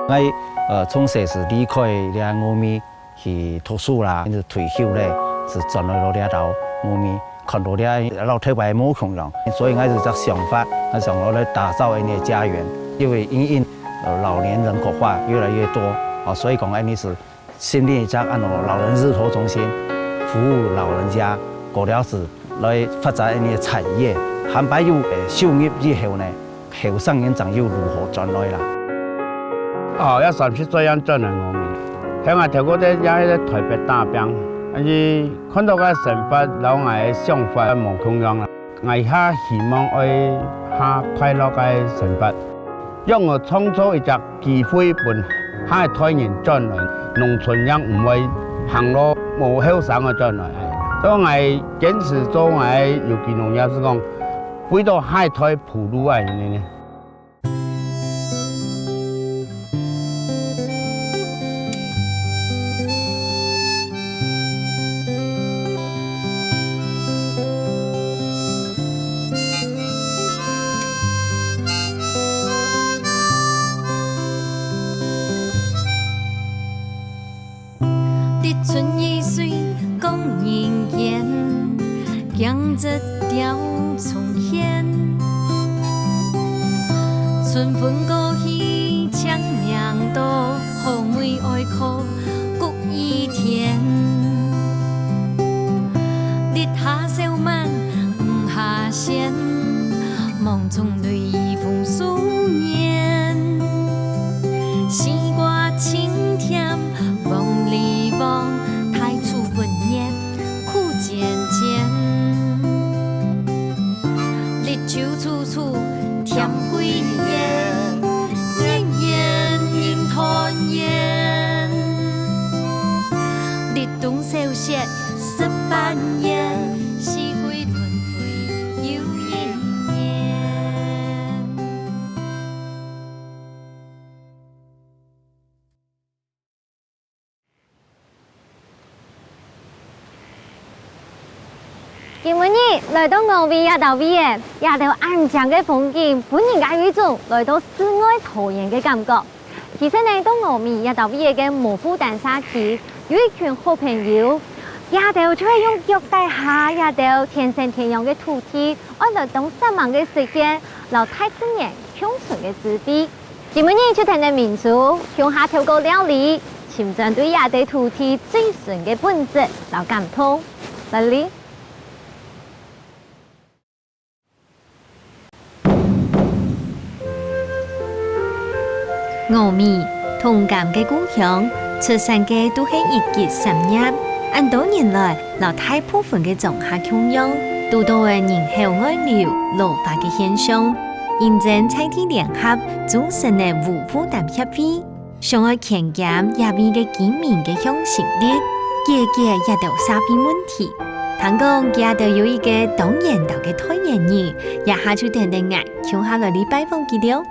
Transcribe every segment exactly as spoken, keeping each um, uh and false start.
𠊎，呃，從細係離開這个峨眉去讀書啦，就退休咧，係轉來到這兜峨眉，看到這老頭擺無共樣，所以𠊎就有隻想法，𠊎想要來打造𠊎个家園，因為因應，呃，老年人口化越來越多，啊，所以講𠊎係成立一隻恁樣老人日托中心，服務老人家，過了係來發展𠊎个產業，還擺有，呃，收入以後呢， 後生人正有路好轉來啦。哦，也三十歲正轉來峨眉。向𠊎頭過在也係在台北打拚，但是看到个生活摎𠊎个想法無共樣啦。𠊎較希望愛較快樂个生活，讓𠊎創造一隻機會分下一代人轉來，農村人毋會行路無後生个轉來。所以𠊎堅持做𠊎有機農業，係講為到下一代 鋪路啊，恁樣呢。今晡日來到峨眉這兜位仔，這兜恁靚个風景，分人家有一種來到世外桃源个感覺。其實呢，到峨眉這兜位仔个無負擔社區，有一群好朋友，這兜就係用腳底下這兜天生天養个土地，愛來當煞猛个實現，摎大自然共存个智慧。 今晡日就跈等明珠，共下透過料理，尋轉對這兜土地最深个本質摎感動。來哩！峨眉，同甘个故鄉，出產个都係一級產業。恁多年來，摎大部分个莊下共樣，堵到个人口外流、老化个現象。因爭在地聯合，組成了無負擔協會， 想愛牽兼這位个居民个向心力，解決這兜社會問題。聽講佢兜有一個當緣投个代言人，這下就跈等𠊎共下來哩拜訪佢了。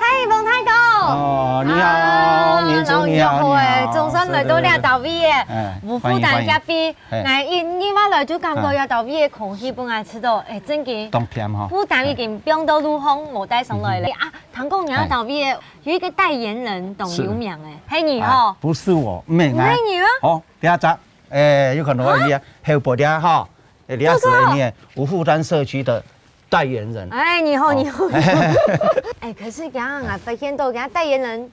嗨，王大哥！哦，你好，啊，明珠，你好，老朋友好欸，你好，總算來到這兜位欸，是，是，是。哎，無負擔協會。歡迎，歡迎。哎。𠊎一入來就感覺這兜位个空氣分𠊎試著，哎，真个，當甜吼。負擔已經放到路項，無帶上來了。哎。啊，聽講你這兜位个 有一個代言人當有名欸，係你吼？啊，不是我，毋係𠊎。毋係你嗎？哦，這隻，哎，有看到啊，後背這吼，哎，這係𠊎个無負擔社區个代言人。哎，你好，哦。你好，你好。哎，可是剛剛啊，發現到人家代言人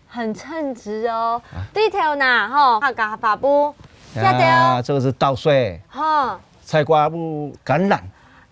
很稱職哦。啊。對頭那，吼，客家花布，啊，這個是稻穗。吼。 菜瓜布、橄欖，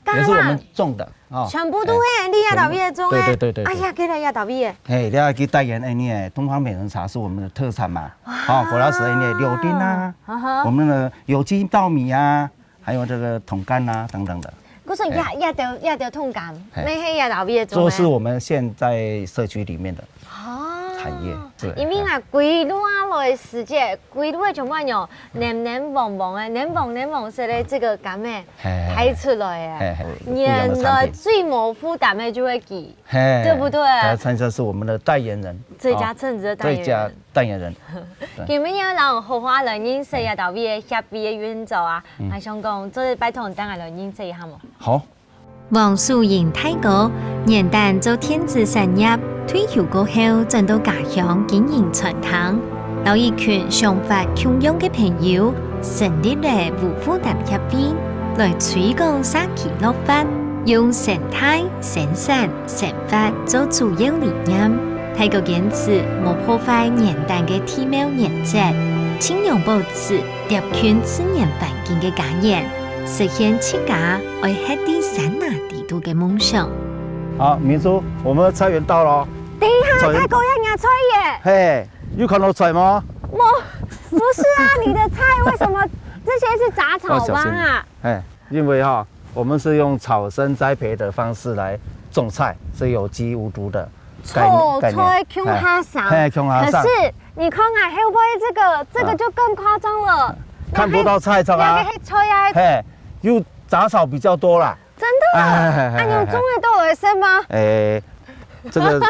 橄欖。也是我們種的，哦。全部都係你這兜位个種个。哎。對，對，對，對，對。哎呀，這兜位个。嘿，這個代言恁樣个東方美人茶是我們的特產嘛。哇。哦，過來係恁樣个柳丁啊，啊哈。我們的有機稻米啊，還有這個桶柑啊等等的。故所這，哎。這兜，這兜桶柑，嘿。乜係這兜位个種个。這是我們現在社區裡面的。 哦，產業，是，因為啊，哎。歸路啊來時節，歸路个全部恁樣，藍藍黃黃个，藍黃藍黃色个這個柑仔，嘿，嘿，嘿。排出來个。嘿，嘿，不一樣的產品。原來最無負擔个就係佢，嘿，對不對？他算是我們的代言人，最佳稱職的代言人。哦，最佳代言人。對。今晡日摎好好來認識這兜位个協會个運作啊，嗯。還想講，做得拜託你帶𠊎來認識一下無？好。黃淑英大哥原旦做電子產業，退休過後轉到家鄉經營餐廳，摎一群想法共樣个朋友成立了無負擔協會，來推廣社區綠化，用生態、生產、生活做主要理念。大哥堅持無破壞原旦个地貌原則，盡量保持貼近自然環境个家園，實現自家愛歇在山林 底肚个夢想。好，明珠，我們的菜園到了哦。等一下，菜園，大哥要拿菜耶！嘿，有看到菜嗎？我，不是啊，你的菜為什麼這些是雜草嗎？要小心。啊？嘿，因為哈，我們是用草生栽培的方式來種菜，是有機無毒的概念，臭菜共下生。嘿，共下生。可是你看啊，後背這個，這個就更誇張了。啊。看不到菜草啊。那個黑菜啊。嘿，有雜草比較多啦。 真的啊？哎，哎，哎，啊，你有種得到來食嗎？哎，這個，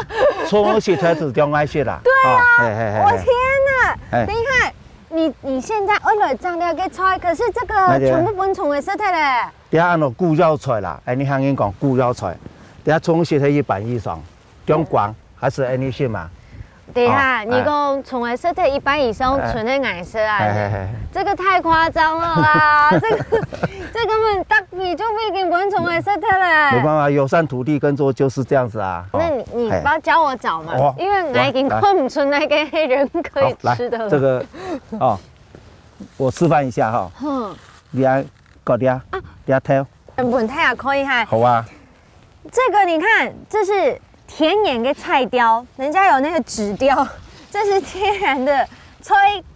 種个時節就種來食啦。對啊，哦，嘿，嘿，嘿，嘿。我天哪！哎。等一下，你，你現在愛來摘這個菜，可是這個，那個，全部分蟲仔食忒咧。等下安到古藥菜啦，哎，你聽人講古藥菜，等下種个時節一般以上， 中光還係恁呢食嘛？等一下，哦，你講蟲仔食忒一半以上，哎，賰个𠊎食啊，哎，哎，哎。這個太誇張了啦！這個，這根本逐片就已經分蟲仔食忒了。沒辦法，友善土地耕作就是這樣子啊。那你，哦，你，哎。要教我找嘛，哦，因為𠊎已經，來，來。看不出那個人可以吃的了。好，來，這個，哦，我示範一下哈。哼。你來，搞這，啊。這頭。原本它也可以哈。好啊。 這個你看，這是天然的菜雕，人家有那個紙雕，這是天然的菜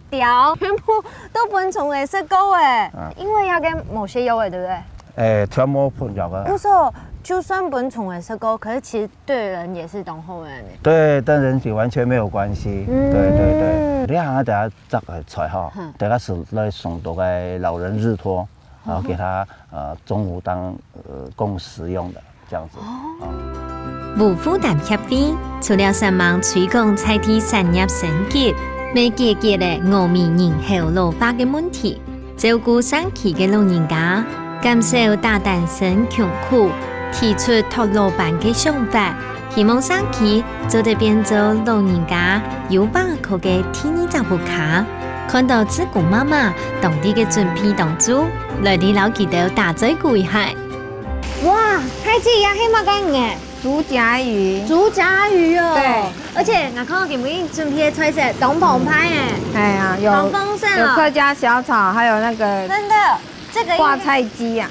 雕，全部都分蟲仔食過欸。啊。因為要跟某些有欸，對不對？哎，全部分藥个。不是哦，就算分蟲仔食過，可是其實對人也是當好的呢。對，跟人體完全沒有關係。嗯。對，對，對。你看啊，等下摘个菜哈，嗯。等下是來送到个老人日托。 然後給他，呃，中午當，呃，供食用的，這樣子。哦。無負擔協會除了煞猛推廣在地產業升級，乜解決了峨眉人口老化个問題，照顧社區个老人家，減少打單身窮苦，提出托老班个想法， 希望社區做得變做老人家有話講个第二隻屋下。看到志工媽媽當地个準備當中，來這摎佢兜打嘴鼓一下。哇，大姊，這係麼个魚？竹莢魚。竹莢魚哦。對。而且，𠊎看到佢們準備个菜色，當豐沛欸。哎呀，有，當豐盛哦。有客家小炒，還有那個，真的，這個應該，花菜雞啊。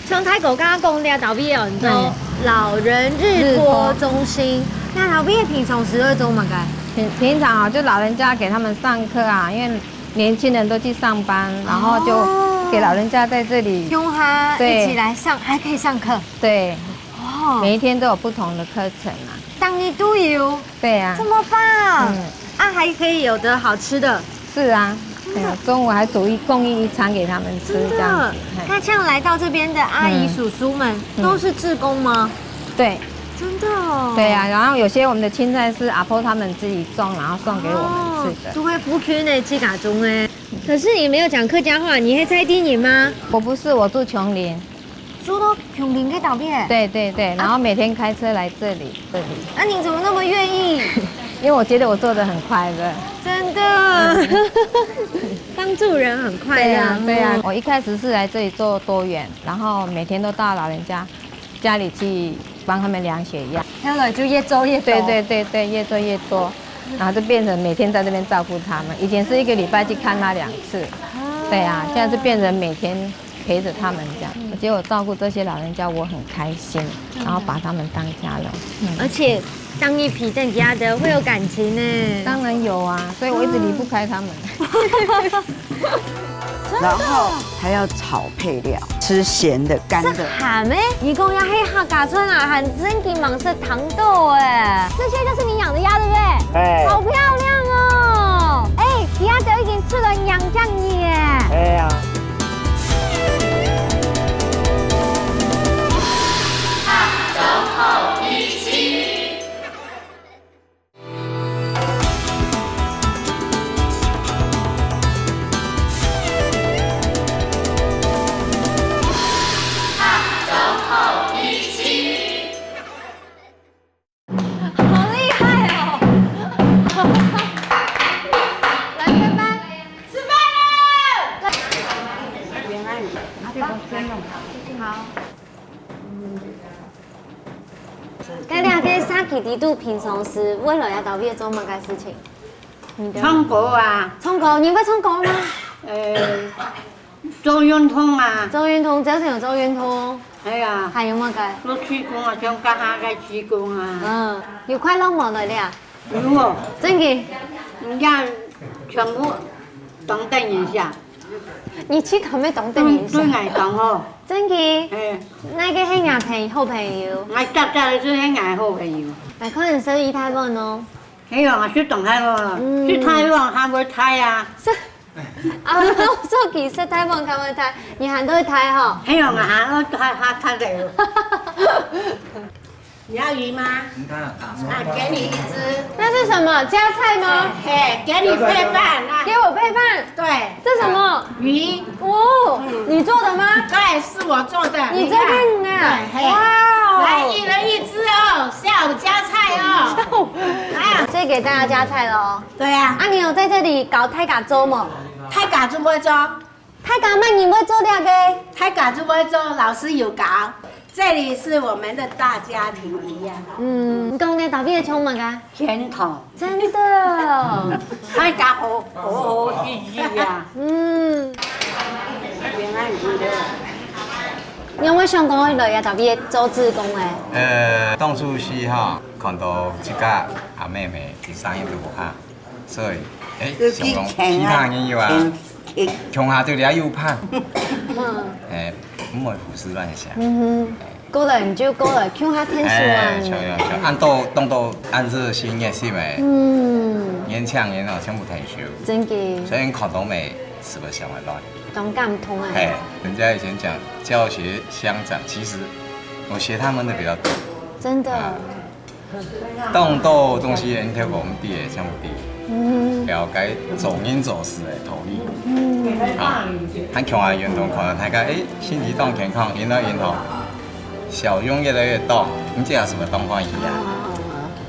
像大哥剛剛講這兜位哦，你說，嗯。老人日托中心，日托。那這兜位平常時會做麼个？平，平常啊，就老人家給他們上課啊，因為年輕人都去上班，然後就，哦。給老人家在這裡，用它一起來上，對。還可以上課。對。哦。每一天都有不同的課程啊。當日都有。 對啊。這麼棒！嗯。啊，還可以有得好吃的。是啊，真的。哎呀，中午還煮一，供應一餐給他們吃，真的。這樣子，嘿。那像來到這邊的阿姨、嗯。叔叔們，嗯。都是志工嗎？對。真的哦。對啊，然後有些我們的青菜是阿婆他們自己種，然後送給我們吃的。哦，就會附近的自家種欸。可是你沒有講客家話，你係在地人嗎？我不是，我住芎林。 住到芎林个隔壁欸。對，對，對，啊。然後每天開車來這裡，這裡。啊，你怎麼那麼願意？因為我覺得我做得很快樂。真的。嗯。幫助人很快樂。對啊，對啊，嗯。我一開始是來這裡做多元，然後每天都到老人家，家裡去幫他們量血壓。後來就越做越多。對，對，對，對，越做越多，然後就變成每天在這邊照顧他們。以前是一個禮拜去看他兩次。啊。對啊，現在是變成每天 陪著他們這樣。嗯。我覺得我照顧這些老人家，我很開心，真的。然後把他們當家人。嗯。而且當一皮在家的會有感情呢。當然有啊，所以我一直離不開他們。嗯。真的。然後還要炒配料，吃鹹的、乾的。係鹹个？你講這係客家菜啊，還真經吂識聽著欸。這些就是你養的鴨，對不對？哎。好漂亮哦！哎，佢兜已經出來兩隻月欸。哎呀。平常時會來這兜位做麼个事情？你的唱歌啊。唱歌，你會唱歌嗎？呃，做運動啊。做運動，朝晨有做運動。哎呀，還有麼个？做氣功啊，像這下个氣功啊。嗯，有快樂無來這？有哦。真个？人家全部當得人惜。你去看咩當得人惜？對，對，𠊎當好。真个？哎。那個係𠊎朋-，好朋友。𠊎搭搭个就係𠊎好朋友。來看你生意太穩哦。 係啊，食當大哦，嗯。食大哦，還會大啊。係，啊，做其實大部分較會大，你還都會大吼。係啊，還會大，還大个。你要魚嗎？啊，給你一隻。那是什麼？加菜嗎？嘿，給你配飯啊。給我配飯？對。這什麼？魚。哦，你做的嗎？對，是我做的。你做飯啊？你看。對，嘿。哇哦。來，一人一隻哦，下午加菜哦。下午。啊。所以給大家加菜咯。對啊。啊，你有在這裡教大家做無？大家做麼个做？大家麼人會做這個？大家做麼个做？老師有教。這裡是我們的大家庭一樣。嗯，你講个特別个像麼个？ 甜筒。真的哦。大家好，好好嘻嘻呀。嗯。平安快樂。你有無想講來這搭位做志工誒？呃，當初是哈，看到自家阿妹妹佢生意都無好，所以，誒，就去想講其他人有啊，請啊，請去。共下對這有伴。嗯。誒，毋會胡思亂想。嗯哼。 過來你就過來，共下𢯭手啊。哎，像，像，像，恁多，當多恁熱心熱心个，嗯。年輕人哦，全部𢯭手。真个。所以看到美，是不是想要亂？當感動啊。哎，人家以前講教學相長，其實我學他們的比較多。真的。啊。 當多東西，𠊎兜講毋知个，全部知。嗯。了解做人做事个道理。嗯。啊，還共下運動，看到大家，誒，身體當健康，運動運動，笑容越來越多，你這也係毋係當歡喜啊？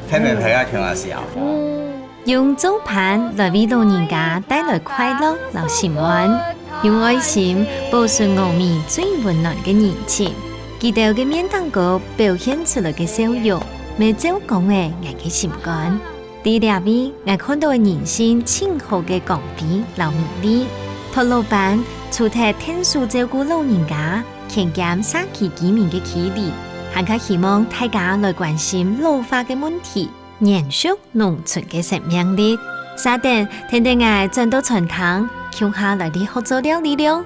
天天大家共下笑。嗯。用做伴來為老人家帶來快樂摎心安，用愛心保存我們最溫暖个人情。 佢兜个面頂高表現出來个笑容，乜照講著𠊎个心肝。在這位，𠊎看到个人性盡好个光輝摎美麗。托老闆除忒𢯭手照顧老人家，勤儉社區居民个距離，還較希望大家來關心老化个問題， 延續農村个生命力。稍等，跈等𠊎轉到餐廳，共下來學做料理了。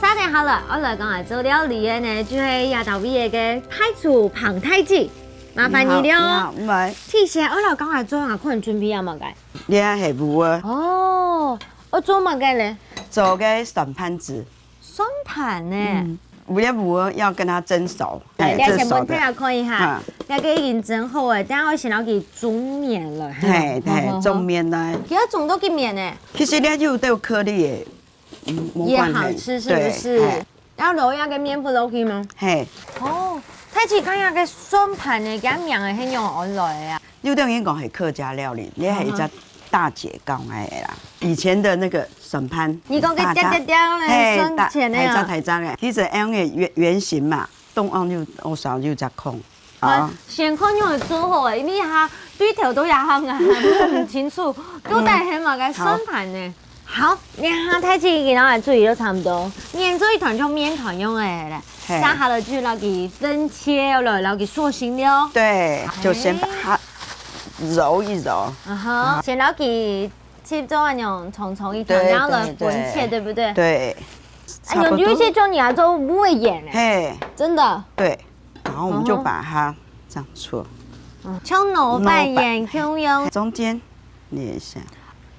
稍等好了，𠊎來講來做料理个呢，就係這搭位个大廚彭大姐，麻煩你了。你好，你好，你好。提前𠊎來講來做，𠊎看準備啊麼个？這係芋仔。哦，𠊎做麼个咧？做个酸盤子。 酸盤呢？嗯，芋仔要跟它蒸熟，來，哎，這先分大家看一下，這个已經蒸好了，等下𠊎先摎佢舂綿了。嘿，嘿，好，好，好。舂綿來。佢愛舂到幾綿呢？其實這有兜顆粒个，嗯，無關係。也好吃，是不是？對，嘿。要揉那個麵粉落去嗎？嘿。哦，大姐看那個酸盤呢，佢个名係仰般來个啊？ 有兜人講係客家料理，這係一隻大姐教𠊎个啦。以前个那個酸盤，你講个大隻，大隻个呢，嘿，酸甜个啊。大，大隻大隻个，其實恁樣个圓，圓形嘛，中央有，有少有隻空。啊，先看樣仔做好个，因為佢對頭都也行啊，毋清楚，到底係麼个酸盤呢？ 好，你看大姐已經摎𠊎煮到差不多，黏做一團像麵團樣仔咧，嘿。接下來就摎佢分切了，摎佢塑形了。對，就先把它揉一揉。啊哈，先摎佢切做恁樣長長一條，對，然後來分切，對，對。對不對？對。哎，差不多。有一些像你啊，做芋仔圓欸。嘿。真的。對，然後我們就把它這樣搓。嗯，像蘿蔔圓共樣。中間捏一下。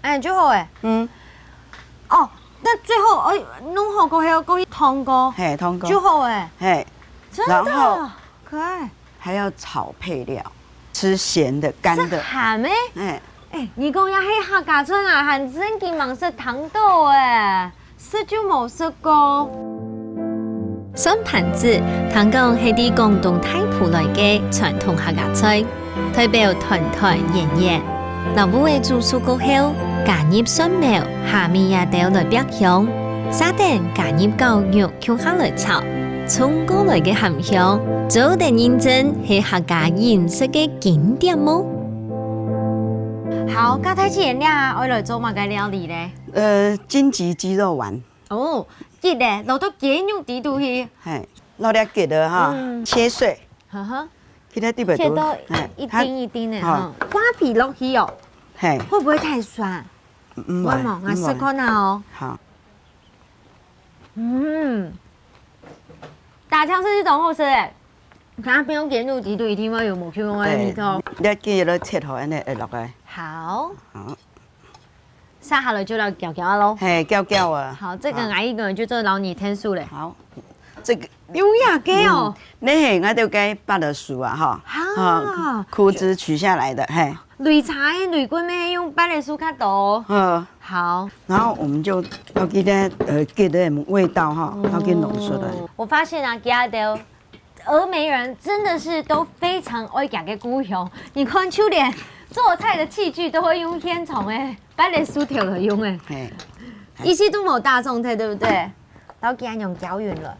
哎，就好欸。嗯。 哦，那最後，哦，弄好過後，過去燙過，嘿，燙過。就好欸。嘿，真的，然後可愛。還要炒配料，吃鹹的、乾的。係鹹个？哎。哎，你講這係客家菜啊，還真經吂識聽著欸，食就無食過。酸盤子，聽講係對廣東大埔來个傳統客家菜。 代表團團圓圓。摎芋仔煮熟過後，加入蒜苗、蝦米這兜來煏香，續等加入絞肉共下來炒。衝過來个鹹香，做得認真係客家飲食个經典無？好，該大姊你啊，愛來做麼个料理咧？呃，金桔雞肉丸。哦，桔咧，落到雞肉底肚去。嘿，落了桔仔哈，嗯。切碎，哈哈，佢个底背切到都，嘿，一丁一丁个哈，哈。刮皮落去哦。嘿。會不會太酸？嗯，毋會，會無？𠊎試看啊哦。毋會。好。 嗯，打槍是一種好吃欸。看它不用給入底肚，一定會有無共樣个味道。對，你要記得切好，恁樣會落來。好。好。接下來就來攪攪囉。嘿，攪攪啊。好，這個𠊎一個人就做老你天數嘞。好，這個有呀，給哦。嗯，那嘿，𠊎就該拔了樹啊，哈。哈，哈，枯枝取下來的，嘿。擂茶个擂棍咩，用芭樂樹較多。嗯。好。然後我們就要給它，呃，給它味道哈，要給弄出來。哦，我發現啊，佢兜峨眉人真的是都非常愛佢个故鄉。你看，就連做菜的器具都會用現成个芭樂樹頭來用欸。嘿。一息都無打腫忒，對不對？ 然後既然用攪勻了，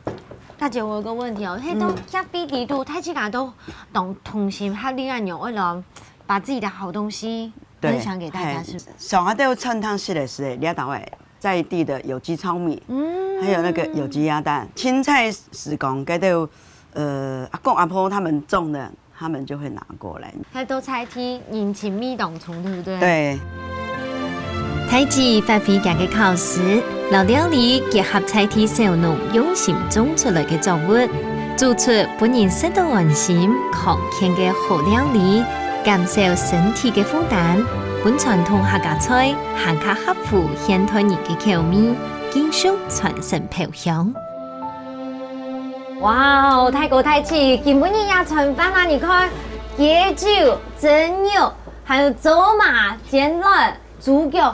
大姊，我有個問題哦，嘿，都嗯。下飛底肚，大自家都當同心合力恁樣，為了把自己的好東西分享給大家，對，是不是？嘿，上下都有餐廳食的是，這道欸，在地的有機糙米，嗯。還有那個有機鴨蛋，青菜時光，該都有，呃，阿公阿婆他們種的， 他們就會拿過來。還多在地人情味當重，對不對？對。大姊發揮佢个巧思，摎料理結合在地小農用心種出來个作物，做出分人食到安心、康健个好料理，減少身體个負擔，分傳統客家菜還較合乎現代人个口味，繼續傳承飄香。 哇哦，大哥大姊，今晡日這餐飯啊，你看，雞酒、蒸肉，還有糟嫲、煎卵、豬腳，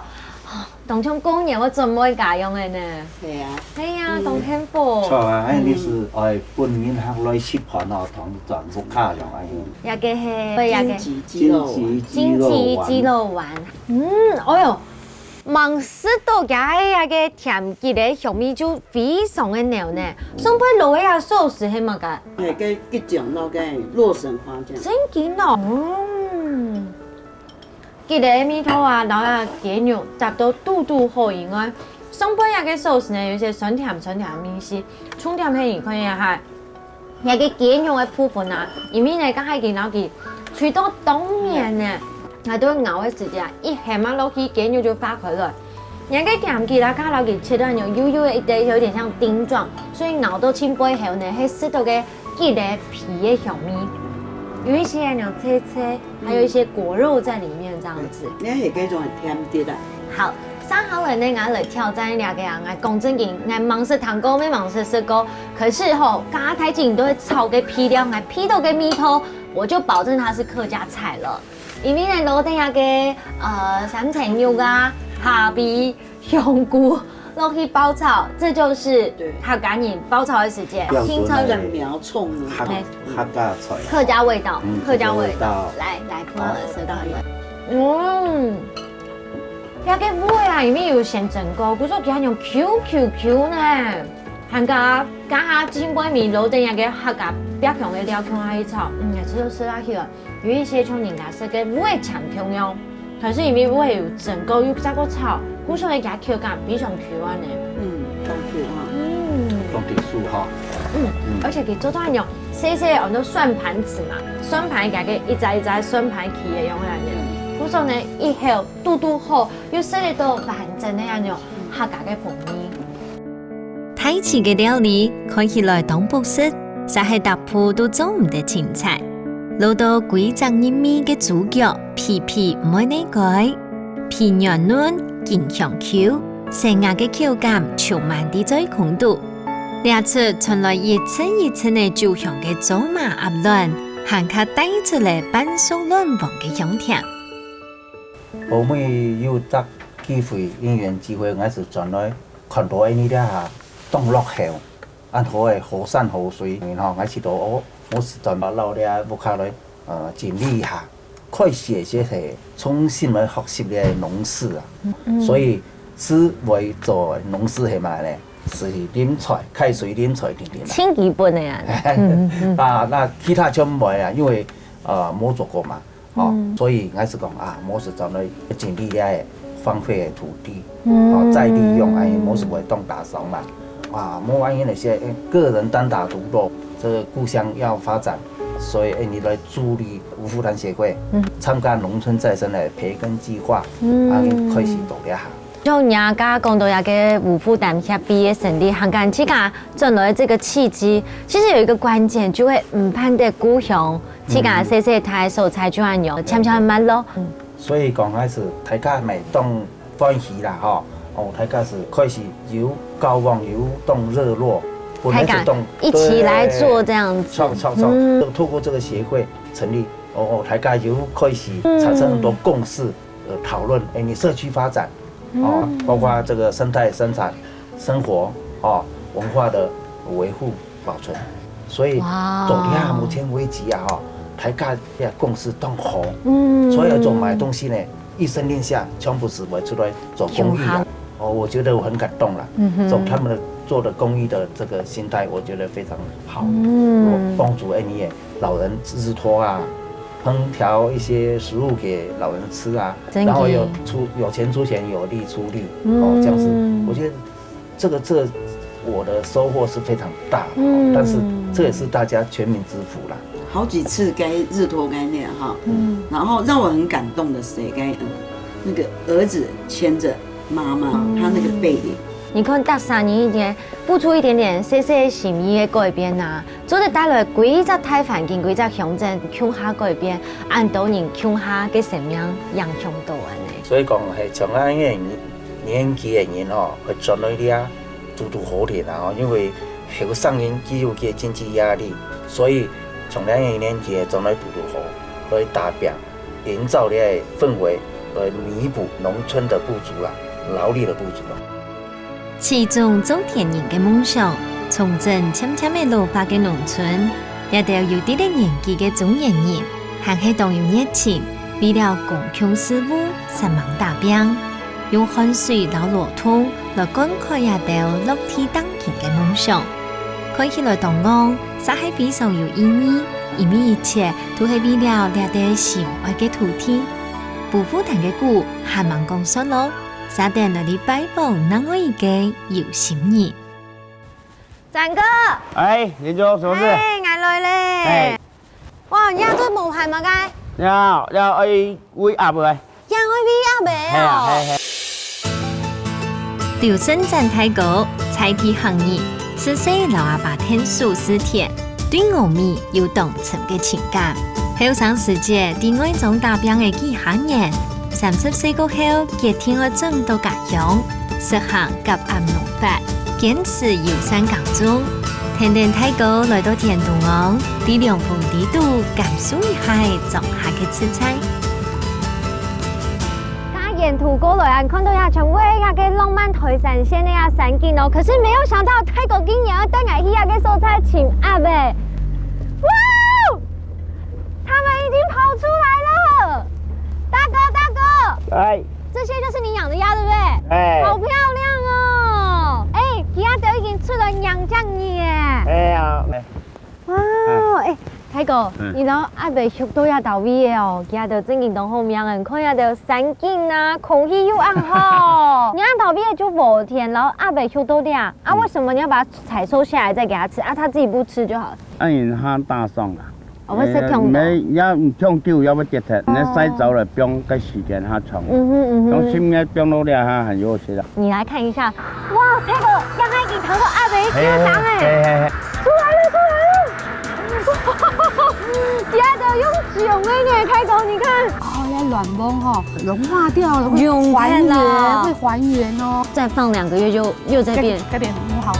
哦，當像過年會準備家樣个呢。係啊。係啊，嗯。當幸福。著啊，恁樣你係愛分人客來食飯哦，同轉屋下樣恁樣。也个係，對，也个。金桔雞肉丸。金桔雞肉丸。金桔雞肉丸。嗯，哎喲， 吂食到佢个甜桔个香味就非常个濃呢。上背落个啊sauce係麼个？係个桔醬摎个洛神花醬。真經哦，嗯。桔个味道啊，摎啊雞肉搭到堵堵好以外，上背啊个sauce呢，有一些酸甜酸甜个味緒，重點係你看一下哈， 這个雞肉个部分啊，因為呢，剛才已經摎佢炊到當綿呢，𠊎都咬个時節啊，一含啊落去，雞肉就化開來。這个甜桔啊，佢摎佢切到有幼幼个一塊，有點像丁狀，所以咬到盡背後呢，係食到个桔个皮个香味，有一些那種脆脆，還有一些果肉在裡面這樣子。嗯，你還可以做很甜的啦。好， 接下來呢，𠊎來挑戰這个啊，𠊎講正經，𠊎吂識聽過，乜吂識食過。可是吼，該大姊都會炒个配料，𠊎配到个味道，我就保證它是客家菜了。因為呢，落等這个，呃，三層肉啊、蝦皮、香菇落去爆炒，這就是對。客家人爆炒个時節，標準个。青菜。正苗蔥啊。客，嘿。客家菜。客家味道，嗯，客家味道。客家味道。來，來，好。來，試看看。嗯。 這个芋仔啊，因為有先蒸過，故所佢還用Q Q Q呢。還加加下浸過米，落等這个客家百香个料放下去炒，嗯，也係食下去了。有一些像人家食个芋仔腸共樣，但是因為芋仔有蒸過又再過炒，故所呢，佢口感非常Q啊呢。嗯，當Q哈。嗯。當Q酥哈。嗯，嗯。而且佢做到那種細細个，安到算盤子嘛，算盤佢个一隻一隻算盤起个樣个呢。故所呢，一口 堵堵好，又食得到完整个那種客家个風味。大姊个料理看起來當樸實，實係逐步都做毋得清淡。落到歸隻入味个豬腳，皮皮毋會膩開，皮軟嫩，筋香Q，細芽个口感充滿在嘴空肚。這齣傳來一陣一陣个酒香个糟嫲鴨卵，還較帶出來半熟卵黃个香甜。 後尾有隻機會，因緣機會，𠊎係轉來看到恁呢這下當落後，恁好个好山好水，然後𠊎試著哦，𠊎係轉來摎這屋下來，呃，整理一下，開始係重新來學習這農事啊。所以係會做農事係麼个呢？係淋菜，開水淋菜定定啦。清基本个啊。嗯嗯嗯。啊，那其他全無啊，因為呃無做過嘛，哦，嗯。所以還係講啊，無係轉來整理這个荒廢的土地，嗯。哦，再利用，哎，無係會當打掃嘛，啊，無萬一那些哎個人單打獨鬥，這個故鄉要發展，所以哎，你來助力五福團協會，嗯。參加農村再生的培耕計劃，嗯。啊，開始做這行。 像你啊，剛剛講到這个五福團協會个成立，還有自家轉來這个契機，其實有一個關鍵，就係毋盼得故鄉，自家細細个所在就恁樣，漸漸慢落。嗯。所以講，還係大家乜當歡喜啦，吼。哦，大家係開始有交往，有當熱絡，本來係當，大家一起來做這樣子。對，著，著，著，嗯。就透過這個協會成立，哦，哦，大家有開始產生很多共識，呃，討論，哎，你社區發展，哦，嗯。包括這個生態生產、生活，哦，文化的維護、保存。所以，哇。到這目前為止啊，吼，大家个共識當好。嗯。所以做麼个東西呢，一聲令下，全部係會出來做公益啊。共好。哦，我覺得我很感動啦。嗯哼。做他們的，做的公益的這個心態，我覺得非常好。嗯。幫助哎你的老人日托啊， 烹調一些食物給老人吃啊，真的。然後有出，有錢出錢，有力出力，哦，這樣子，嗯。我覺得這個，這我的收穫是非常大的，哦，嗯。但是這也是大家全民之福啦。好幾次該日托該那哈，嗯。然後讓我很感動的是該，嗯，那個兒子牽著媽媽，嗯。他那個背影。你看，大三年一天，付出一點點細細个心意个改變啊， 做得帶來歸隻大環境、歸隻鄉鎮共下改變，恁多人共下个生命影響到恁呢。所以講，係像恁樣个年，年紀个人吼，會轉來這堵堵好定啊，吼，因為後生人佢有个經濟壓力，所以像恁樣个年紀个轉來堵堵好，來打拚，營造這个氛圍，來彌補農村的不足啦，勞力的不足啦。 始終做田人个夢想，重振漸漸仔老化个農村，這兜有滴滴年紀个中年人，還係當有熱情，為了公共事務煞猛打拚，用汗水摎勞動來灌溉這兜落地耕田个夢想。看起來當戇，煞係非常有意義，因為一切都係為了這兜心愛个土地。五福團个故事還吂講煞哦， 續等來哩拜訪另外一個有心人。展哥，哎，林總，什麼事？哎，𠊎來咧。哎。哇，你這做無閒麼个？要，要愛餵鴨仔。也愛餵鴨仔哦。係啊，係，係。劉勝展大哥，在地行人，自細摎阿爸𢯭手蒔田， 對禾米有當深个情感。後生時節在外庄打拚个幾下年，三十歲過後決定愛轉到家鄉，實行甲乙農法，堅持友善耕種。跈等大哥來到田中央，在涼風裡肚感受一下莊下个自在。 該沿途過來啊，看到這全部个浪漫台三線个這山景哦，可是沒有想到大哥竟然要帶𠊎去這個所在尋鴨仔。哇哦！牠們已經跑出來了！大哥，大哥，哎，這些就是你養的鴨，對不對？哎，好漂亮哦！哎，佢兜已經出來迎接你耶！哎呀，哎， 哇，哎，大哥，嗯。你摎鴨仔畜到這兜位个哦，佢兜正經當好命个，看這兜山景啊，空氣又恁好。你這兜位个就禾田摎鴨仔畜到這，啊，嗯。為什麼你要把它採收下來再給牠吃？啊，牠自己不吃就好了。恁樣佢打爽啦。哦，會食忒多。哎，沒，也忒久也會跌忒，哦。你曬燥了，放个時間較長。嗯哼，嗯哼。用十月放落這，它還有食啦。你來看一下， 哇，大哥，這下已經看到鴨仔个腳蹤哎！嘿嘿嘿。出來了，出來了！哇，佢兜用種个呢，大哥，你看。哦，要軟崩吼，融化掉了，會還原，融掉了。會還原哦。再放兩個月就又再變。該，該變很好。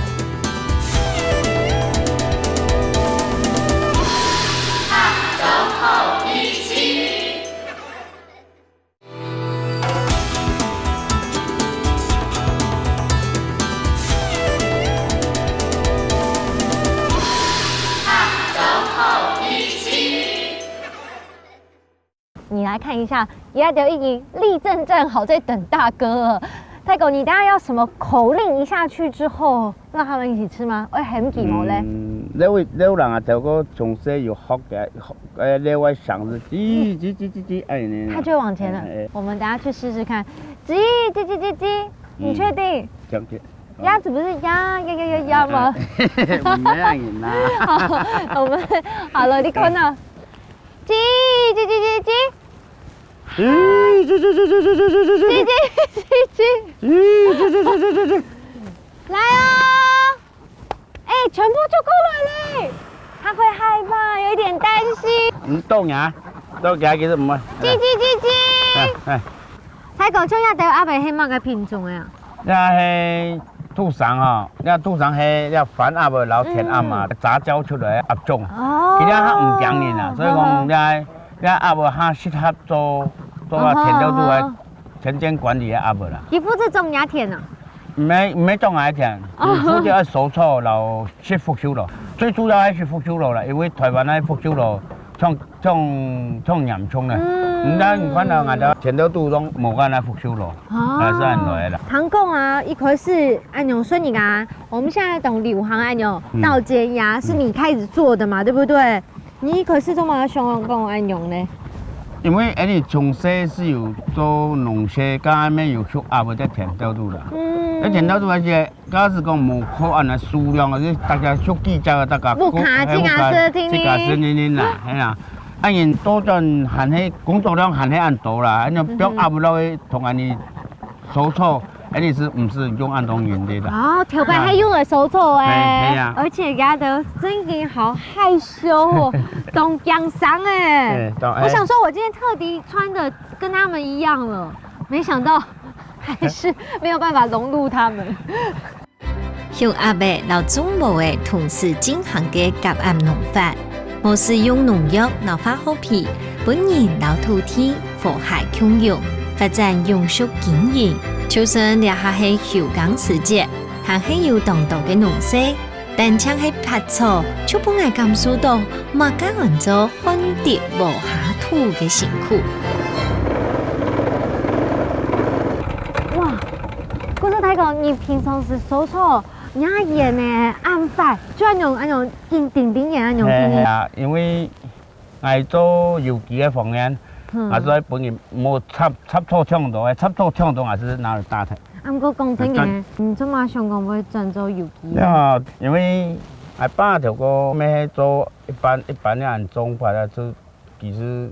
你來看一下，這兜已經立正站好在等大哥了。大哥，你等下要什麼口令一下去之後，讓他們一起吃嗎？會喊佢無咧？嗯，這位，這位人啊，頭哥從細有學个，學，呃，這位想是，吱，吱，吱，吱，吱，哎，呢，他就会往前了。哎，哎。我们等下去试试看。吱，吱，吱，吱，吱，你确定？嗯，这样子。鸭子不是呀呀呀呀呀吗？哎，没有啦。好，我们，好了，你看到。吱，吱，吱，吱，吱。 吱吱吱吱吱吱吱吱吱吱。吱吱吱。吱吱吱吱吱吱。来哦！哎，全部就过来嘞！他会害怕，有一点担心。你动呀，都给他给什么？吱吱吱吱。哎哎。大哥，像遐兜鴨仔係麼个品種个啊？那係土生吼，那土生係那番鴨仔，然后田鸭嘛，嗯。杂交出来个鴨种。哦。其实它毋惊人啊，所以讲，哦。那 該鴨仔較適合做，做啊，哦吼，田調度啊，哦吼。田間管理个鴨仔啦。佢負責種野田啊？毋係，毋係種野田，哦。佢負責愛收草，然後食福壽螺。最主要還係福壽螺啦，因為台灣个福壽螺，像，像，像嚴重个。嗯。毋但你看到𠊎兜田調度攏無恁个福壽螺，哦。還係恁來个啦。聽講啊，一開始恁樣順利啊，我們現在當流行恁樣，嗯。稻間鴨，是你開始做的嘛，嗯。對不對？ 你一開始做麼个想講恁樣呢？因為𠊎兜從細係有做農事，該下面有畜鴨仔在田調度啦。嗯。在田調度該時，假使講無靠恁个數量，就大家畜幾隻个，大家屋下自家食定定。自家食定定啦，係啦。啊，人多轉還係工作量還係恁多啦，恁樣放鴨仔落去同𠊎兜收草， 𠊎兜係毋係用恁多人力啦。哦，頭擺還用來收草欸。啊。係，係啊。而且鴨仔真的好害羞哦，當驚生欸。對，當，我想說，我今天特地穿的跟他們一樣了，沒想到還是沒有辦法融入他們。 畜鴨仔摎種禾仔同時進行个合鴨農法，無使用農藥摎化學品，分人摎土地和諧共榮，發展永續經營。就算這下係休耕時節，還係有當多个農事，單淨係拔草就分𠊎感受到麼个安到 旱地無下土个辛苦。哇，故所大哥，你平常時收草，你恁遠呢，恁快，就恁樣恁樣緊，定定仔恁樣緊。係啊，因為𠊎做有機个方面，嗯。啊，所以本人無插，插草忒多，插草忒多還係拿來打忒。啊，毋過講真个，你做麼想講會轉做有機个？對啊，因為𠊎爸頭過乜係做一般，一般个恁種法啊，就 其實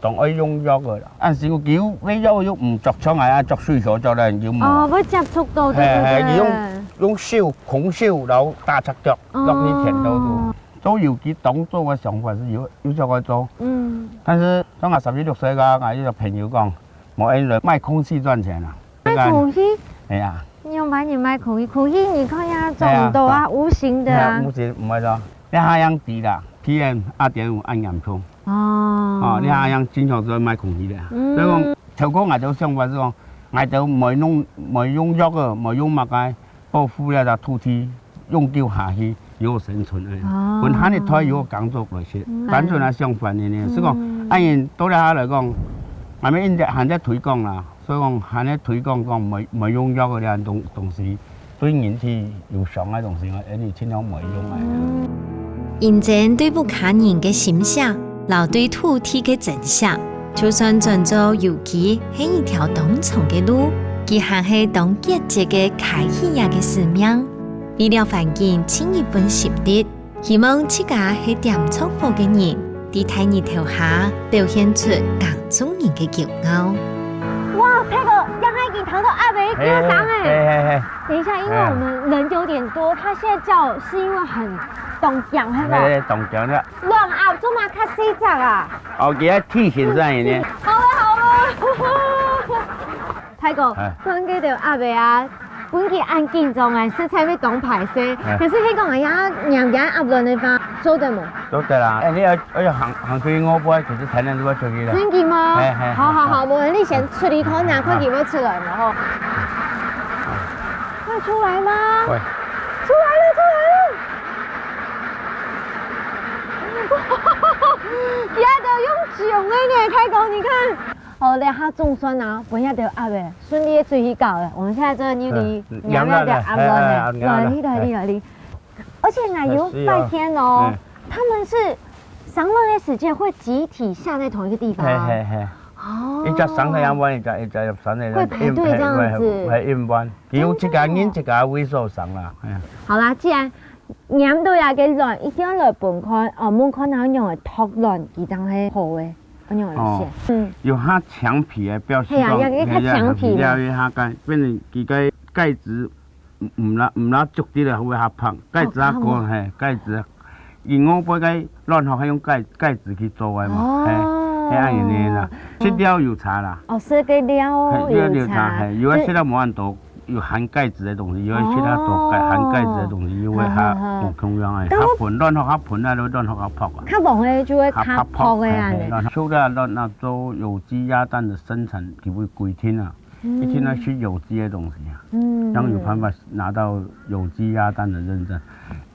當愛用藥个啦。恁辛苦，佢个藥又毋著像𠊎啊，著水手著了又無。哦，會接觸到，對不對？係，係，佢用，用手，空手，然後打赤腳，哦。落去田裡肚。做有機當初个想法係有，有想愛做。嗯。但是，當𠊎十一六歲个，𠊎一個朋友講，無，恁樣來賣空氣賺錢啊。賣空氣？係啊。你用別人賣空氣，空氣你看呀，種毋到啊，係啊。無形个啊。係啊，無形，毋會做。你還樣低啦，PM二點五恁嚴重。 哦。哦，你還樣經常做賣空氣个啊。嗯。所以講，頭過𠊎兜想法係講，𠊎兜無用，無用藥个，無用麼个，保護這隻土地，永久下去，有生存个。哦。分下一代有工作來食。嗯。單純个想法呢，係講，嗯。恁樣到這下來講，𠊎兜一直還在推廣啦。 所以講，還在推廣講無，無用藥个這樣東，東西，對人體有傷害个東西，𠊎，𠊎盡量無用來。認真對屋下人个心惜，摎對土地个珍惜，就算轉做有機係一條當長个路，佢還係當積極个開始這个使命，為了環境盡一份心力。 希望自家係點著火个人，在大日頭下表現出耕種人个驕傲。哇，大哥，剛剛已經聽到鴨仔叫聲欸。係，係，係。等一下，因為我們人有點多，牠現在叫是因為很當驚，係無？係，當驚个。亂鴨做麼个較細隻啊？哦，佢个體型係恁樣呢。好了，好了。 大哥，哎。看這兜鴨仔啊，分佢恁緊張啊，實在會當敗勢。哎。可是係講，哎呀，養養鴨卵个話，做得無？做得啦，哎，你愛，愛行，行去外背，其實天天都會出去的。真的嗎？哎，哎，好，好，好，哎。無，你先出去看啊，看佢會出來無吼。會出來嗎？會。出來了，出來了！佢兜用衝个呢，大哥，你看。哦，這下總算啊，分這條鴨仔順利地追去搞了。我們現在就來去醃這條鴨卵呢。來，來，來，來，來，來，來。而且呢，有發現哦，嗯。他們是產卵的時間會集體下在同一個地方。嘿，嘿，嘿。哦。一隻生个鴨卵，一隻，一隻生个，會排隊這樣子。會，會，會，會輪班。比如一個人一個位所生啦，哎呀。好啦，既然 拈到這個卵，一定愛來分看，哦，問看仰般來擇卵，佢正係好个，仰般來選。哦，嗯。有較強皮个表示講，係啊，有个較強皮个。嘿啊，有个較強皮个，變成佢个蓋子毋，毋罅，毋罅足滴个會較芳，蓋子較高，哦，較芳。嘿，蓋子。因為外背个卵殼係用蓋，蓋子去做个嘛，哦。嘿，係恁樣个啦。哦。食料有差啦。哦，食个料有差。嘿，料有差，嘿，有个食料無恁多。 有含鈣質个東西，有个其他多鈣，哦。含鈣質个東西，又會較，嗯，嗯，嗯。無共樣个，但我較賁，卵殼較賁啊，卵殼較薄啊。較黃个就會較薄个啊。較薄，嘿，嘿，卵殼，像這卵啊，做有機鴨蛋的生產，佢會規定啊，嗯。一定要食有機个東西啊，嗯。正有辦法拿到有機鴨蛋的認證。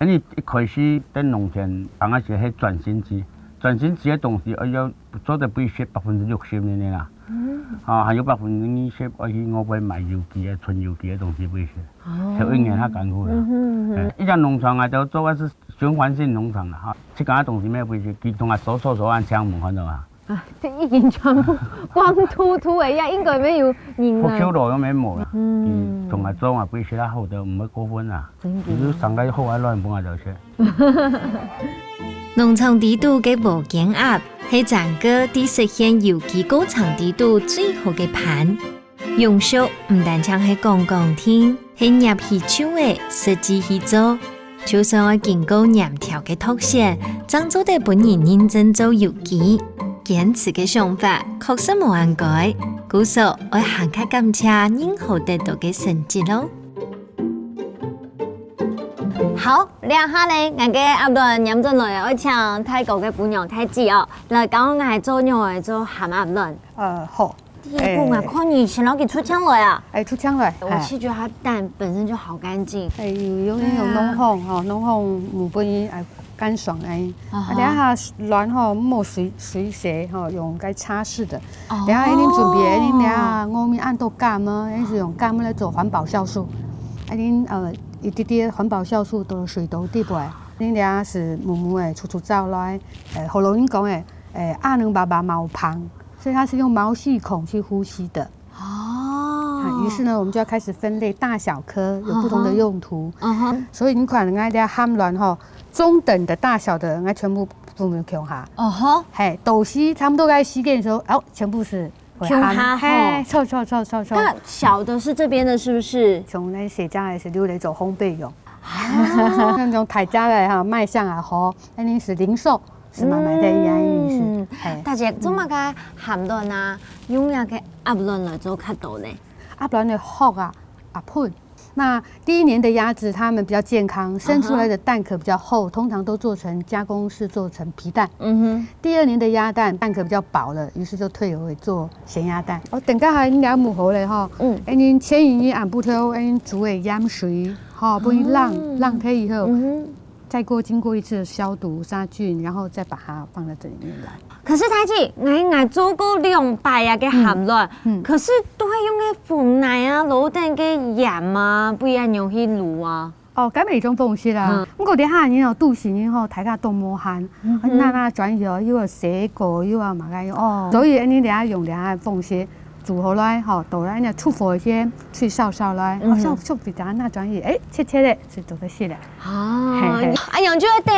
因為一開始在農田，剛開始係轉型期，轉型期个東西，哎喲，做得分佢食百分之六十个啦。 嗯。啊，還有百分之二十愛去外背買有機个、純有機个東西分佢食，哦。頭一年較艱苦啦。嗯哼，嗯哼。哎，一隻農場啊，就做个係循環性農場啦，哈。自家个東西乜分佢食，佢同啊收收收恁青，有看到啊？啊，這已經全部光禿禿个，也應該沒有人了。福壽螺又乜無啦，嗯。佢同啊做啊分佢食較好个，毋會過分啦。真的。佢生个好个卵分啊就食。 農場底肚个無間鴨，係整個在實現有機過程底肚最好个伴。永續毋單淨係講講定，係捏起手仔，實際去做。就算愛經過黏條个篩選，正做得分人認證做有機。堅持个想法確實無恁該，故所愛還較感謝認可得到个成績囉。 好，這下呢，𠊎个鴨卵拈轉來，愛請大哥个餔娘大姊哦，來教𠊎做仰般做鹹鴨卵。呃，好。第一步嘛，哎。看你先摎佢出塍來啊。哎，出塍來，我其實覺得它蛋本身就好乾淨。哎，有，有，有弄好，對啊。吼，弄好，嗯，分佢，哎，乾爽哎。啊哈。啊，等下卵吼，莫水，水洗吼，用該擦拭的。 哦。然後恁樣準備，恁樣這下外面恁多柑啊，恁樣係用柑來做環保酵素。恁樣，呃，一滴滴環保酵素到水肚底背，恁樣這下係母母个出出走來，呃，學老人講个，呃，鴨卵爸爸無縫，所以它是用毛細孔去呼吸的。哦。啊，於是呢，我們就要開始分類大小顆，有不同的用途。嗯哼。所以你看，你看這下鹹卵吼，中等的大小的，應該全部放在共下。哦吼。嘿，肚屎差不多該時間的時候，哦，全部係 會鹹。共下吼。嘿，著，著，著，著，著。那小的是這邊的，是不是？像恁細隻个係留來做烘焙用。啊。像這種大隻个哈，賣相也好，恁樣係零售，係嘛，賣得一樣意思。嗯。嘿。大姊，做麼个鹹卵啊，用這个鴨卵來做較多呢？鴨卵个殼啊，鴨賁， 那第一年的鴨子，它們比較健康，生出來的蛋殼比較厚，嗯哼。通常都做成加工式，做成皮蛋。嗯哼。第二年的鴨蛋，蛋殼比較薄了，於是就退回做鹹鴨蛋。哦，等下還了母猴嘞哈。嗯。哎，恁樣牽引你俺不挑，哎，煮个鹽水，哈，不然浪，嗯。浪開以後，嗯哼。再過經過一次的消毒殺菌，然後再把它放在這裡面來。 可是大姊，𠊎，𠊎做過兩擺啊个鹹卵，嗯，嗯。可是都係用个封泥啊，落等个鹽啊，不一樣用去滷啊。哦，該乜一種方式啦。嗯。毋過這下人哦，都市人吼，大家都無閒，嗯哼。那那轉去哦，又愛洗過，又愛麼个哦，所以恁樣這下用這下方式煮好來吼，倒來恁樣出火先，去燒燒來，嗯哼。哦，燒，燒比較那轉去，哎，切切个，係做得食个。啊，嘿嘿。哎呀，就要等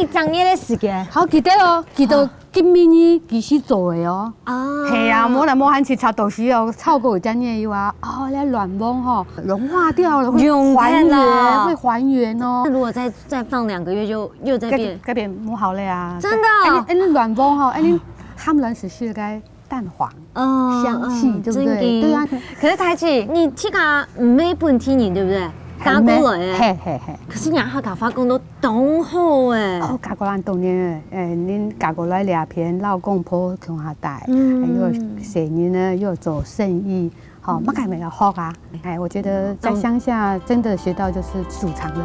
一整夜的時間。好，記得哦，記得。啊。 今晡日佢係做个哦。啊。係啊，無啦，無閒去炒東西哦，炒過一隻月以後啊，哦，那卵黃吼，融化掉了，會還原，融掉了。會還原哦。那如果再，再放兩個月就又再變？該，該變無效了呀。真的哦。哎，你，哎，你卵黃吼，哎，你鹹卵係食該蛋黃，嗯，香氣，嗯，對不對？真的。對啊。可是大姊，你自家毋係本地人，對不對？嫁過來的。嘿，嘿，嘿。可是你客家話講到當好欸。哦，嫁過來當多年，哎，恁嫁過來這片，老公婆共下戴，嗯。哎，又細人呢，又做生意，吼，嗯。麼个乜愛學啊。哎，我覺得在鄉下真的學到就是祖傳的。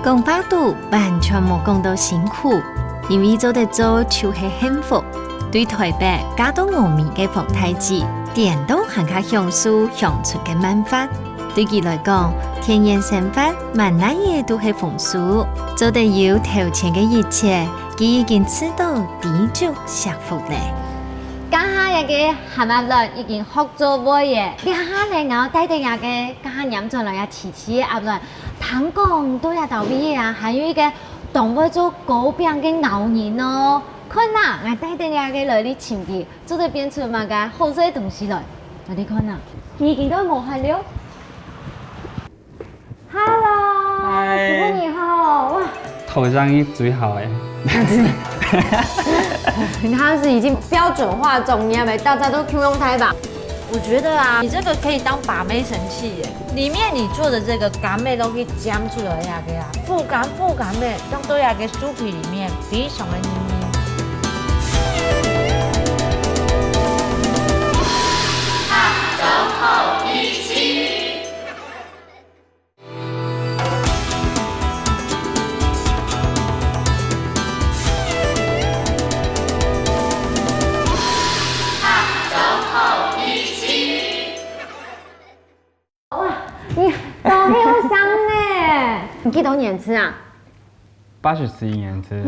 講話肚完全無講到辛苦，因為做得做就係幸福。對臺北嫁到峨眉个黃大姊，顛倒還較享受鄉村个慢活。對佢來講，田園生活滿哪仔都係豐收，做得有頭前个一切，佢已經試著知足惜福咧。這下這个鹹鴨卵已經學做燴咧，這下咧，𠊎愛帶等這个這下拈轉來个萋萋个鴨卵，聽講在這兜位仔啊，還有一个當會做糕餅个𠢕人哦。 看啊，𠊎帶等這个來你尋佢，做得變出麼个好食个東西來。𠊎你看啊，佢已經都無閒了。Hello，嗨。師傅你好，哇，頭一日最好欸。他是已經標準化中藥欸，大家都共樣態吧？我覺得啊，你這個可以當把妹神器耶。 裡面你做的這個柑仔落去尖出來个啊，覆柑覆柑仔，放到該个酥皮裡面，非常个黏黏。哇，你當後生呢！你幾多年次啊？八十四年次。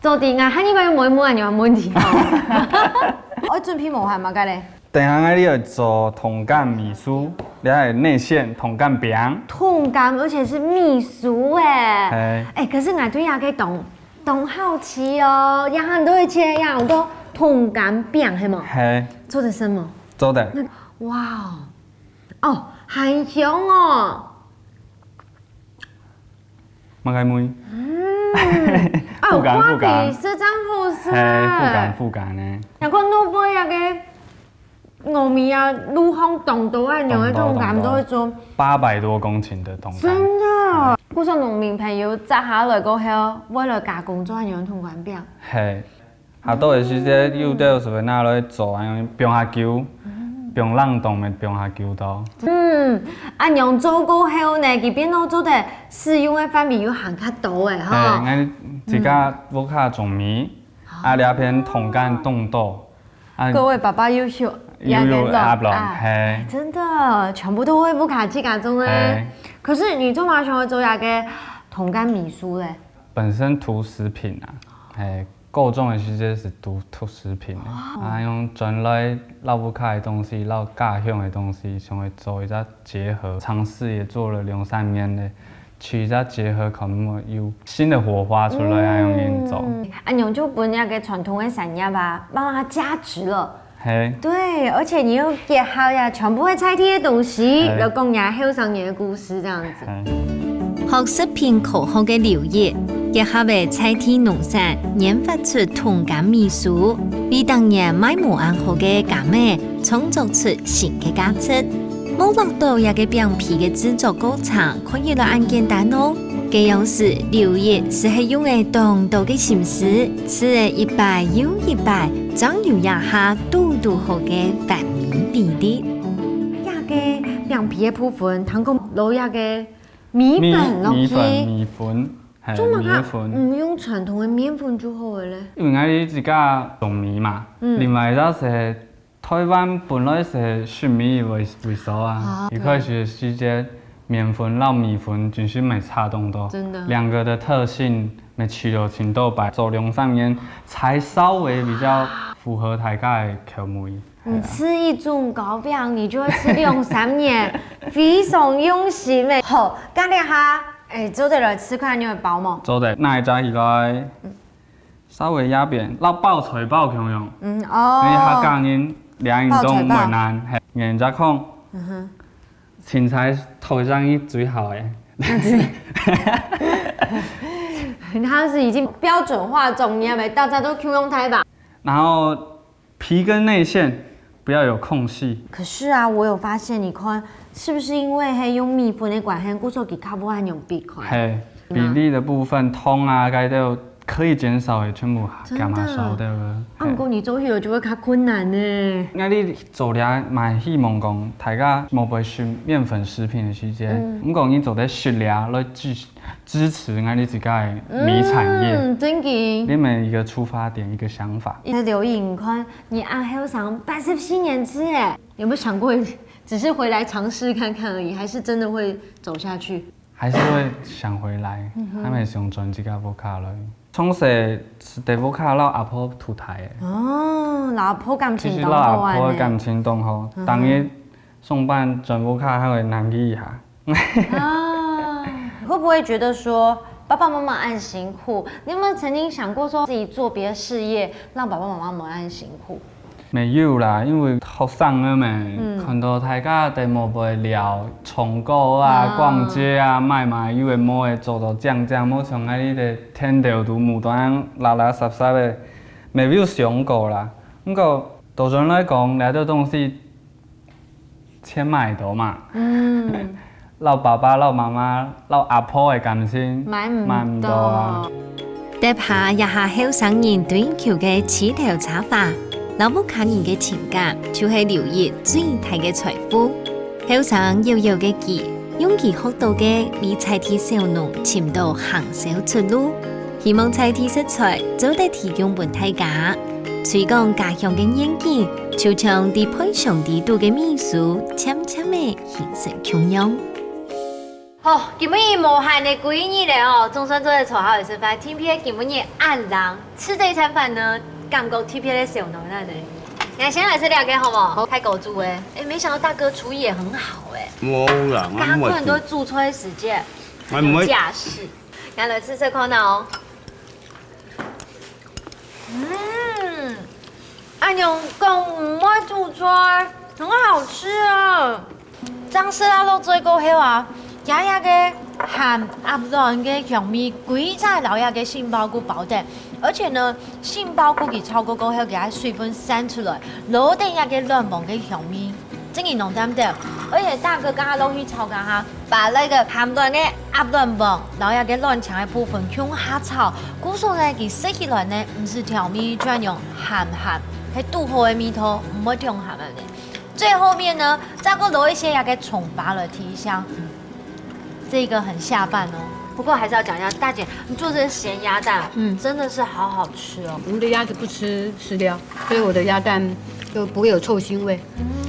做得啊，還以為問問恁樣問題哦。我準備無閒麼个咧？等下𠊎這愛做通柑米酥，這係內餡通柑餅。通柑，而且是米酥欸。嘿。欸，可是𠊎對這个當當好奇哦，這下都會切這个通柑餅係無？嘿。做得食無？做得。哇哦！ 哦，還香哦。麼个味？嗯，哦，覆柑覆柑。瓜皮是這樣好食。嘿，覆柑覆柑呢。難怪外背該个峨眉啊，路項當多恁樣个通柑都會做。八百多公頃的通柑。真的，故所農民朋友摘下來過後，會來加工做恁樣个通柑餅。嘿。 下到个時節，有兜就會拿來做，恁樣放較久，放冷凍个放較久到。嗯，恁樣做過後呢，佢變到做得使用个範圍又還較多欸，吼。嘿，𠊎自家屋下種米，啊，這片通柑當多，啊，各位爸爸優秀，又有鴨卵，啊，嘿。真的，全部都會屋下自家種欸。嘿。可是你做麼个想要做這个通柑米酥咧？本身塗食品啊，嘿， 高中个時節係讀讀食品个，啊，用轉來老屋下个東西，老家鄉个東西，想愛做一隻結合，嘗試也做了兩三年咧，取一隻結合，可能有新的火花出來，啊，用恁做。嗯，恁樣就分這个傳統个產業啊，慢慢加值了。 嘿。對，而且你又結合呀，全部會在地个東西，嘿。來講呀，後生人个故事這樣子。嘿。學食品科學个劉煜，結合个在地農產，研發出通柑米酥，為當年賣無恁好个柑仔，創造出新个價值。無落到這个餅皮个製作過程，看起來恁簡單哦。 該樣時，劉煜斯係用了當多个心思，試了一擺又一擺，正有這下堵堵好个完美比例。這个餅皮个部分，通過落這个米粉落去。米，米粉，米粉，嘿，做麼个米粉。毋用傳統个麵粉就好了咧？因為𠊎自家種米嘛，嗯。另外一隻係 臺灣本來係食米為，為首啊，啊，一開始个時節，麵粉摎米粉真係無差當多，真的。兩個的特性無差到盡多，擺做兩三年，才稍微比較符合大家个口味。你吃一種糕餅，你就會吃兩三年，非常用心欸。好，該這下，欸，做得來試看你會包無？做得，拿一隻起來。 稍微壓扁，摎包菜包共樣。嗯，哦。因為客家人這運動會難，包菜包。嘿，人家講，嗯哼。青菜頭一日最好欸。它是已經標準化中藥欸，大家都共樣態吧？然後皮跟內餡不要有空隙。可是啊，我有發現，你看，是不是因為係用米粉个關係，故所佢較無恁樣必開？嘿，比例的部分，糖啊，該兜可以減少的全部減下燒掉了。啊，毋過你做起來就會較困難呢。𠊎哩做了蠻希望講，大家莫會食麵粉食品的時間，毋過你做得食了來支支持𠊎哩自家的米產業。嗯，真的。你們一個出發點，一個想法。一直留意，你看，你恁後生，八十四年次哎，有沒有想過，只是回來嘗試看看而已，還是真的會走下去？還是會想回來，還沒想轉自家屋下來。從細係在屋下摎阿婆渡大个。哦，摎阿婆感情當其實摎阿好啊呢。婆个感情當好，當日上班轉屋下還會難過一下。啊，會不會覺得說爸爸媽媽恁辛苦？你有沒有曾經想過說自己做別的事業，讓爸爸媽媽們恁辛苦？沒有啦，因為學生个嘛，看到大家都無會聊，唱歌啊、啊逛街啊、買買有个無个做到靚靚，無像𠊎哩个天頭都無端垃垃圾圾个，沒有想過啦。毋過，倒轉來講，這兜東西錢買到嘛。嗯，摎爸爸、摎媽媽、摎阿婆个感情，買毋買毋到啊。到。搭配這下後生人追求个齊頭茶花，摎屋下人个情感，就係劉煜最大个財富。後生有有个佢，用佢學到个為在地小農尋到行銷出路，希望在地食材做得提供分大家。推廣家鄉个願景，就像在培養裡肚个米酥，漸漸个形成共樣。 好，今晡日無閒个歸日了哦，總算做得坐下來食飯。天氣今晡日恁冷，食這一餐飯呢，感覺特別个燒暖呢。那先來吃這個好無？好，大哥煮个，哎，沒想到大哥廚藝也很好哎，無啦，我大哥很多毋會煮，煮菜時間我毋會。架勢。來，來試試看哦。嗯，恁樣講毋會煮菜，很好吃啊。 張氏拉肉最過後啊，加一個鹹鴨卵个香味，歸隻摎一個杏鮑菇包等，而且呢，杏鮑菇佢炒過過後，佢个水分散出來，落等一個卵黃个香味，真个濃淡淡。而且大哥剛剛落去炒剛下，把那個鹹卵个鴨卵黃，摎一個卵黃个部分共下炒，故所呢，佢食起來呢，毋係調味，轉用鹹鹹，係堵好个味道，毋會忒鹹个呢。 最後面呢，再過落一些這個蔥花來提香。嗯，這個很下飯哦。不過還是要講一下，大姐，你做這個鹹鴨蛋，嗯，真的是好好吃哦。我們的鴨子不吃飼料，所以我的鴨蛋就不會有臭腥味。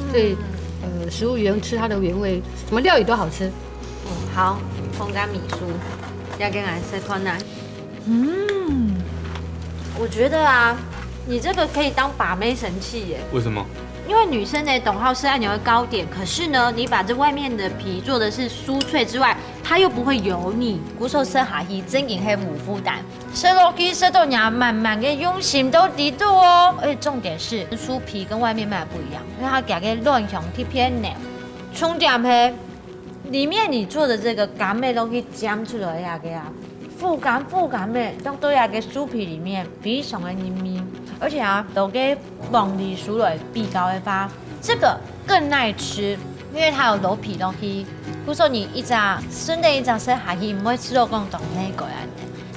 所以，呃，食物原吃它的原味，什麼料理都好吃。嗯，好，烘乾米酥，要跟來吃看看。嗯，我覺得啊，你這個可以當把妹神器耶。為什麼？因為女生呢，當好食恁樣个糕點，可是呢，你把這外面的皮做的是酥脆之外，它又不會油膩，故所食下去正經係無負擔。食落去食到人滿滿个用心都知道哦。而且重點是，酥皮跟外面賣的不一樣，因為它加个卵香特別濃。重點係，裡面你做的這個乾妹落去煎出來那個啊，麩乾麩乾个，當對那個酥皮裡面非常的綿密，而且啊，都跟黃梨酥來比較的話，這個更耐吃，因為它有落皮落去，故所你一隻順等一隻食下去，毋會食到講當累个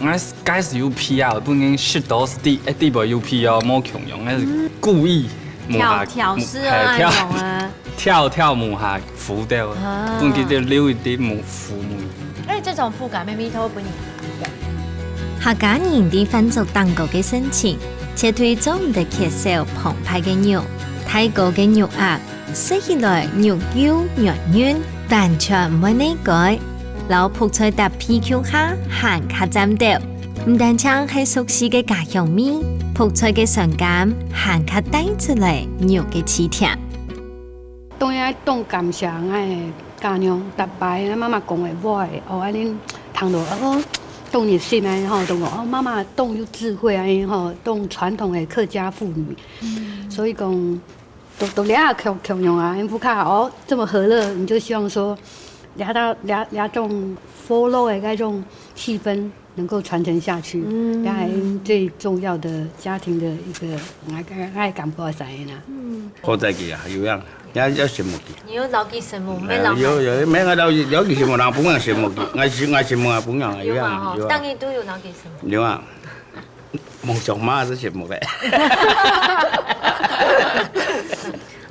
恁樣。 𠊎該係有皮啊，本人食到係第一滴會有皮哦，無共樣，𠊎係故意無下挑挑食啊，嘿挑那種啊。挑挑無下浮掉啊，本佢就留一滴無浮無。而且這種麩乾个味道會分你客家人在飯桌頂高个神情，絕對做毋得缺少澎湃个肉。大哥个肉鴨，食起來肉幼軟嫩，完全毋會膩胲。摎覆菜搭配共下，還較讚兜。毋單淨係熟悉个家鄉味，覆菜个酸甘還較帶出來肉个鮮甜。 當然愛當感謝𠊎个家娘，逐擺𠊎媽媽講个話，哦，恁樣聽到哦，當熱心个吼，當講哦，媽媽當有智慧啊，吼，當傳統的客家婦女。所以講，都都這樣共共樣啊，恁屋下哦，這麼和樂，你就希望說，這到這這種和樂的那種氣氛， 能夠傳承下去，嗯，這還最重要的家庭的一個，𠊎𠊎𠊎感覺係恁樣啦。好在佢啊，有影，也也羨慕佢。你有留意什麼？沒留意。有有，沒有留意留意羨慕人，不光羨慕佢，𠊎是𠊎羨慕啊，不光有影有嘛吼，有啊當然都有留意什麼。有啊。夢想嘛，係節目咧。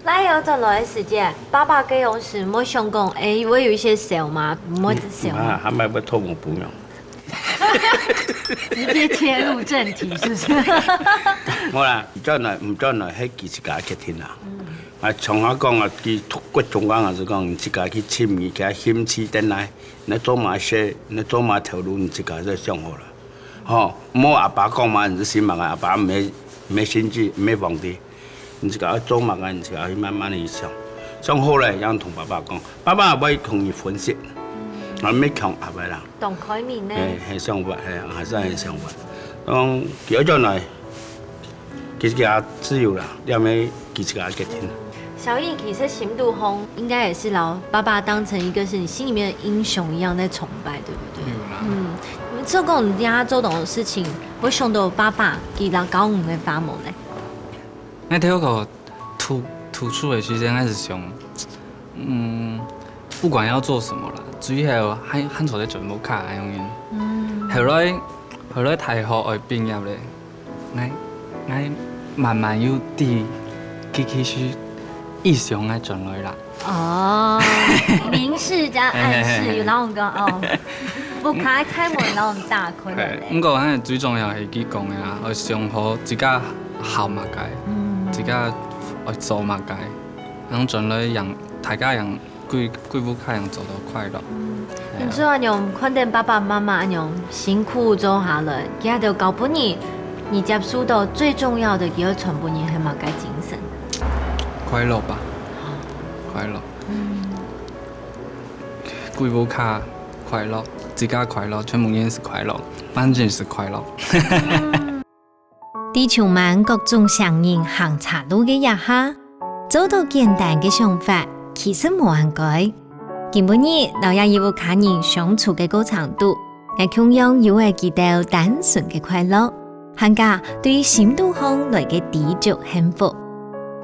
來，又轉來个時節，爸爸該樣時，無想講，欸，會有一些愁嘛，無愁嘛。啊，還買不透我不用。直接切入正題，是不是？無啦，毋轉來，毋轉來，係佢自家決定啦。啊，像我講啊，佢國中講啊，係講你自家去尋，你自家興趣在哪，你做麼个事，你做麼个頭路，你自家就想好了。吼，無阿爸講嘛，你就信麼个，阿爸毋係，毋係先知，毋係皇帝。 你自家愛做麼个，你自家去慢慢个去想。想好了，正同爸爸講，爸爸會同你分析，啊，毋係強壓个啦。當開明呢。嘿，嘿，想法，嘿，還係很想法。講，佢愛轉來，佢自家自由啦，這毋係佢自家決定。小易其實心肚項應該也是摎爸爸當成一個是你心裡面的英雄一樣在崇拜，對不對？有啦。嗯，你做過你家做懂的事情，會想到爸爸佢摎教你个話無呢？ 𠊎頭殼突，突出个時間，𠊎係想，嗯，不管要做什麼啦，最後還，還坐在轉屋下恁樣。嗯。後來，後來大學愛畢業咧，𠊎，𠊎慢慢有知，佢其實意想愛轉來啦。 哦，明示加暗示，嘿嘿嘿嘿。有摎𠊎講，哦，屋下个大門摎𠊎打開了咧。嘿，毋過，嘿，最重要係佢講个啊，愛想好自家好麼个，嗯。自家愛做麼个，然後轉來讓大家讓歸，歸屋下人做到快樂。嗯。嘿啊。你做恁樣看等爸爸媽媽恁樣辛苦做下來，佢兜交分你，你接受到最重要个，佢愛傳分你係麼个精神？快樂吧。 快樂。嗯。歸屋下快樂，自家快樂，全部人係快樂，環境係快樂。在充滿各種聲音行岔路个這下，做到簡單个想法，其實無恁該。今晡日，摎這一屋下人相處个過程肚， 𠊎共樣有了佢兜單純个快樂，還加對心肚項來个知足幸福。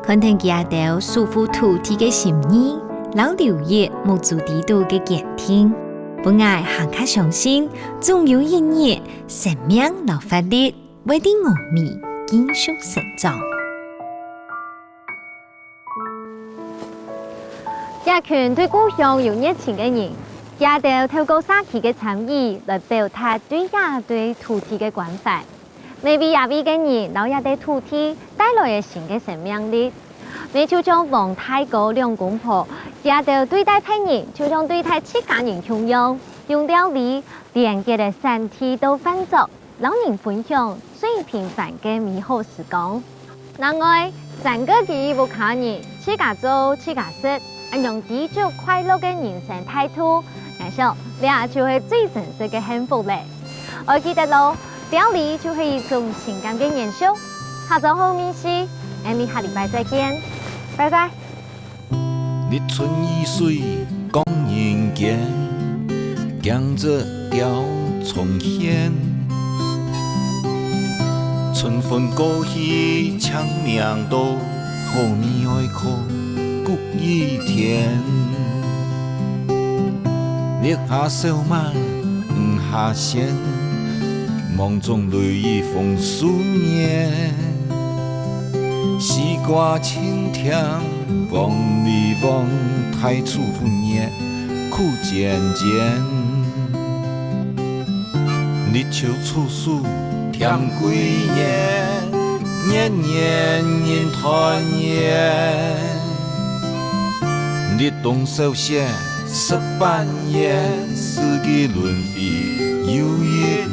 看等佢兜守護土地个心意，摎留意目珠底肚个堅定，分𠊎還較相信，總有一日，生命摎活力會在我們繼續成長。 這群對故鄉有熱情个人，佢兜透過社區个參與來表達對這對土地个關懷。每位這位个人摎這塊土地帶來个新个生命力。乜就像王大哥兩公婆，佢兜對待別人就像對待自家人共樣，用料理連結个產地到飯桌， 摎人分享最平凡个美好時光。另外，三個佢屋下人自家做自家食，恁樣知足快樂个人生態度，𠊎想這就係最真實个幸福咧。愛記得咯，料理就係一種情感个延續。下晝好味緒，𠊎俚下禮拜再見，拜拜。 日春雨水講人間，驚蟄鳥蟲喧。春分過去青冥多，好味哀苦谷雨田。月下笑慢 五下仙，夢中淚雨紅樹面。西瓜青甜，黃梨黃，大樹分葉苦尖尖。日秋處暑添歸年，年年人團圓。 立冬小雪食半圓，四季輪迴又一